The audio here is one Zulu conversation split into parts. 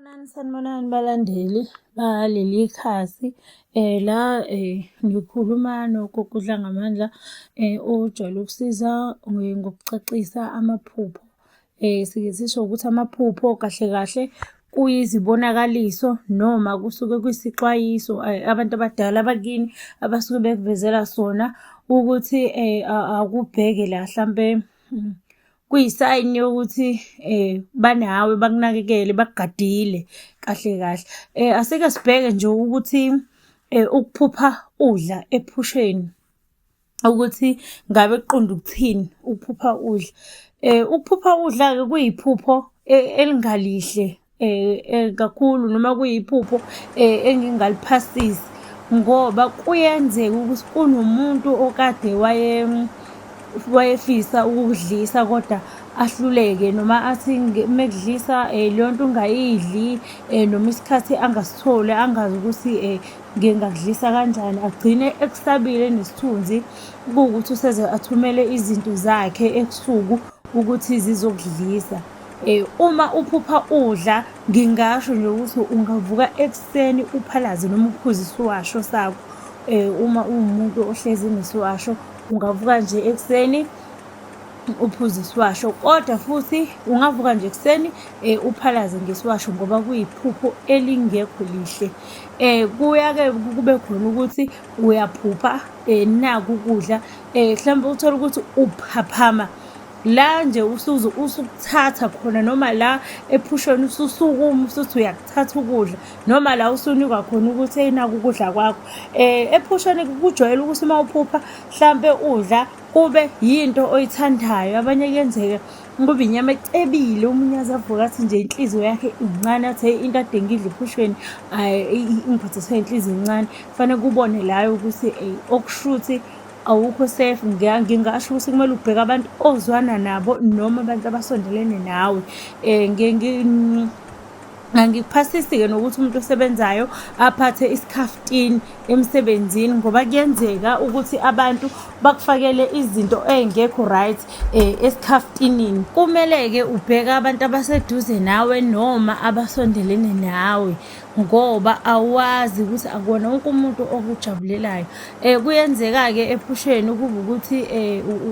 Sanibonani, sanibonani balandeli baleli khasi. La ngikhuluma noGogo uDlangamandla ojwayele ukusiza ngokucacisa amaphupho. Sike sisho ukuthi amaphupho kahle kahle kuyizibonakaliso noma kusuke kuyisixwayiso abantu abadala bakini abasuke bekuvezela sona ukuthi awukubheke la hlampe kuyisayini yokuthi banawe bakunakekele bakugadile kahle kahle. Asike sibheke nje ukuthi ukuphupha udla ephusheni ukuthi ngabe kuqonde ukuthini ukuphupha udla. Ukuphupha udla-ke kuyiphupho elingalihle kakhulu noma kuyiphupho engingaliphasisi ngoba kuyenzeka ukuthi kunomuntu okade wayefisa ukukudlisa kodwa ahluleke noma athi mekudlisa leyo nto ungayidli noma isikhathi angasitholi angazi ukuthi ngingakudlisa kanjani agcine ekusabile nesithunzi kuwukuthi useze athumele izinto zakhe ebusuku ukuthi zizokudlisa. Uma uphupha udla ngingasho nje ukuthi ungavuka ekuseni uphalaze noma uphuze isiwasho sakho. Uma uwumuntu ohlezi enesiwasho ungavuka nje ekuseni uphuze isiwasho, kodwa futhi ungavuka nje ekuseni uphalaze ngesiwasho ngoba kuyiphupho elingekho lihle. Kuya-ke kube khona ukuthi uyaphupha naku ukudla mhlawumbe uthole ukuthi uphaphama la nje usuze usukuthatha khona noma la ephusheni ususukuma usuthi uyakuthatha ukudla noma la usunikwa khona ukuthi eyinaku ukudla kwakho ephusheni kujwayele ukuthi uma uphupha hlampe udla kube yinto oyithandayo. Abanye kuyenzeka kube inyama ecebile, omunye aze avuke athi nje inhliziyo yakhe incane athi hheyi into ade ngidla ephusheni ingiphathiswe inhliziyo encane. Kufanele kubone la ukuthi okushuthi awukho safe. Ngingasho ukuthi kumele ubheke abantu ozwana nabo noma abantu abasondelene nawe. Angikuphasisi-ke nokuthi umuntu osebenzayo aphathe isikhaftini emsebenzini ngoba kuyenzeka ukuthi abantu bakufakele izinto ey'ngekho right esikhaftinini. Kumele-ke ubheke abantu abaseduze nawe noma abasondelene nawe ngoba awazi ukuthi akuwona wonke umuntu okujabulelayo. Kuyenzeka-ke ephusheni kube ukuthi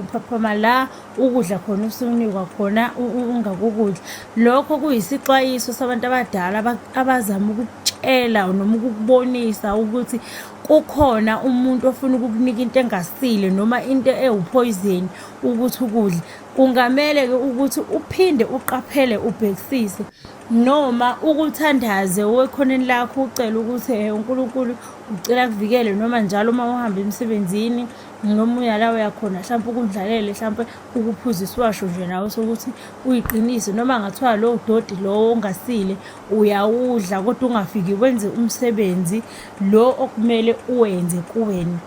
uphaphama la ukudla khona usunikwa khona ungakukudla. Lokho kuyisixwayiso sabantu abadala abazama ukukutshela noma ukukubonisa ukuthi kukhona umuntu ofuna ukukunika into engasile noma into ewuphoyizeni ukuthi ukudle. Kungamele-ke ukuthi uphinde uqaphele ubhekisise noma ukuthandaze wekhoneni lakho ucele ukuthi uNkulunkulu ucela akuvikele noma njalo uma uhamba emsebenzini noma uya la uya khona hlampe ukundlalele hlampe ukuphuza isiwasho nje nawe sokuthi uyiqinise noma ngathiwa lowo doti lowo ongasile uyawudla kodwa ungafiki wenze umsebenzi lo okumele uwenze kuwena.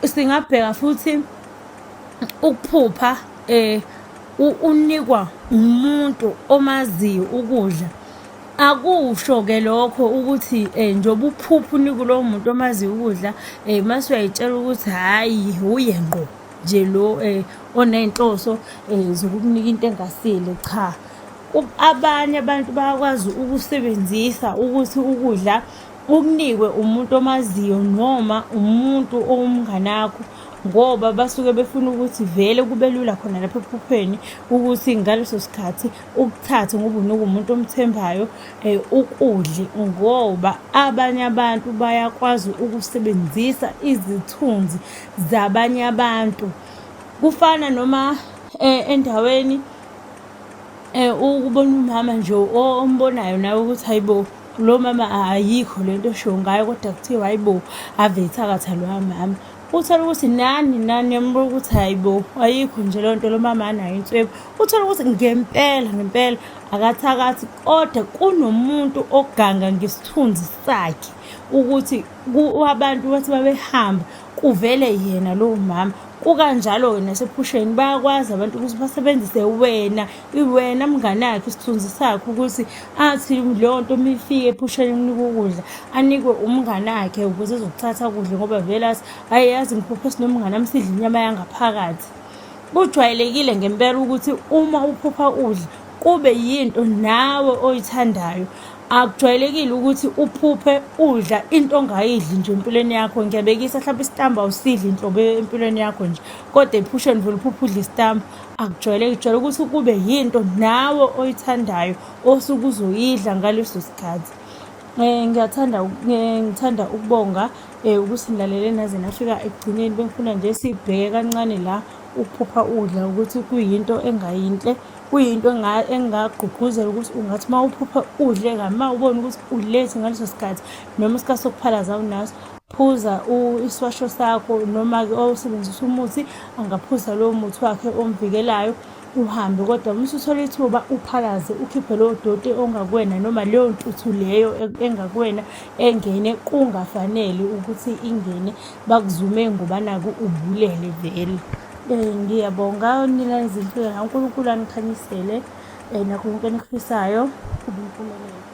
Singabheka futhi ukuphupha unikwa umuntu omaziyo ukudla. Akusho-ke lokho ukuthi njengoba uphupha unikwa lowo muntu omaziyo ukudla mase uyay'tshela ukuthi hhayi wuye ngqo nje lo oney'nhloso zokukunika into engasile, cha. Abanye abantu bayakwazi ukusebenzisa ukuthi ukudla ukunikwe umuntu omaziyo noma umuntu owumnganakho ngoba basuke befuna ukuthi vele kube lula khona lapha ephupheni ukuthi ngaleso sikhathi ukuthathe ngoba unika umuntu omthembayo ukudle ngoba abanye abantu bayakwazi ukusebenzisa izithunzi zabanye abantu. Kufana noma endaweni ukubona umama nje ombonayo nawe ukuthi hayi bo lo mama ayikho le nto eshiwo ngayo kodwa kuthiwa hayi bo ave ethakatha loya mama. Uthole ukuthi nani nani niyambuka ukuthi hayi bo ayikho nje leyo nto lo mama anayo inswephu. Uthole ukuthi ngempela ngempela akathakathi kodwa kunomuntu oganga ngesithunzi sakhe ukuthi abantu bathi babehamba kuvele yena lowo mama. Kukanjalo-ke nasephusheni bayakwazi abantu ukuthi basebenzise wena wena mnganakhe isithunzi sakhe ukuthi athi leyo nto uma ifika ephusheni kunika ukudla anikwe umnganakhe ukuze ezokuthatha kudle ngoba vele athi hhayi yazi ngiphuphe sinomngane wami sidla inyama yangaphakathi. Kujwayelekile ngempela ukuthi uma uphupha udla kube yinto nawe oyithandayo. Akujwayelekile ukuthi uphuphe udla into ongayidli nje empilweni yakho. Ngiyabekisa mhlawumbe isitambu awusidli nhlobo empilweni yakho nje, kodwa ephusheni vele uphuphe udla isitambu. Akujwayeleki, kujwayele ukuthi kube yinto nawe oyithandayo osuke uzoyidla ngaleso sikhathi. Ngiyathanda ngithanda ukubonga ukuthi nilalele naze nafika ekugcineni. Bengifuna nje sibheke kancane la ukuphupha udla ukuthi kuyinto engayinhle, kuyinto engingagqugquzela ukuthi ungathi uma uphupha udle kabi, uma ubona ukuthi u-late ngaleso sikhathi noma isikhathi sokuphalaza awunaso, phuza isiwasho sakho noma-ke osebenzisa umuthi angaphuza lowo muthi wakhe omvikelayo uhambe. Kodwa uma usuthola ithuba uphalaze ukhiphe lowo doti ongakuwena noma leyo ntuthu leyo engakuwena engene kungafanele ukuthi ingene, bakuzume ngoba naku ubulele vele. Ngiyabonga nina izinsizwa, uNkulunkulu anikhanyisele nakho konke enikufisayo kube impumelelo.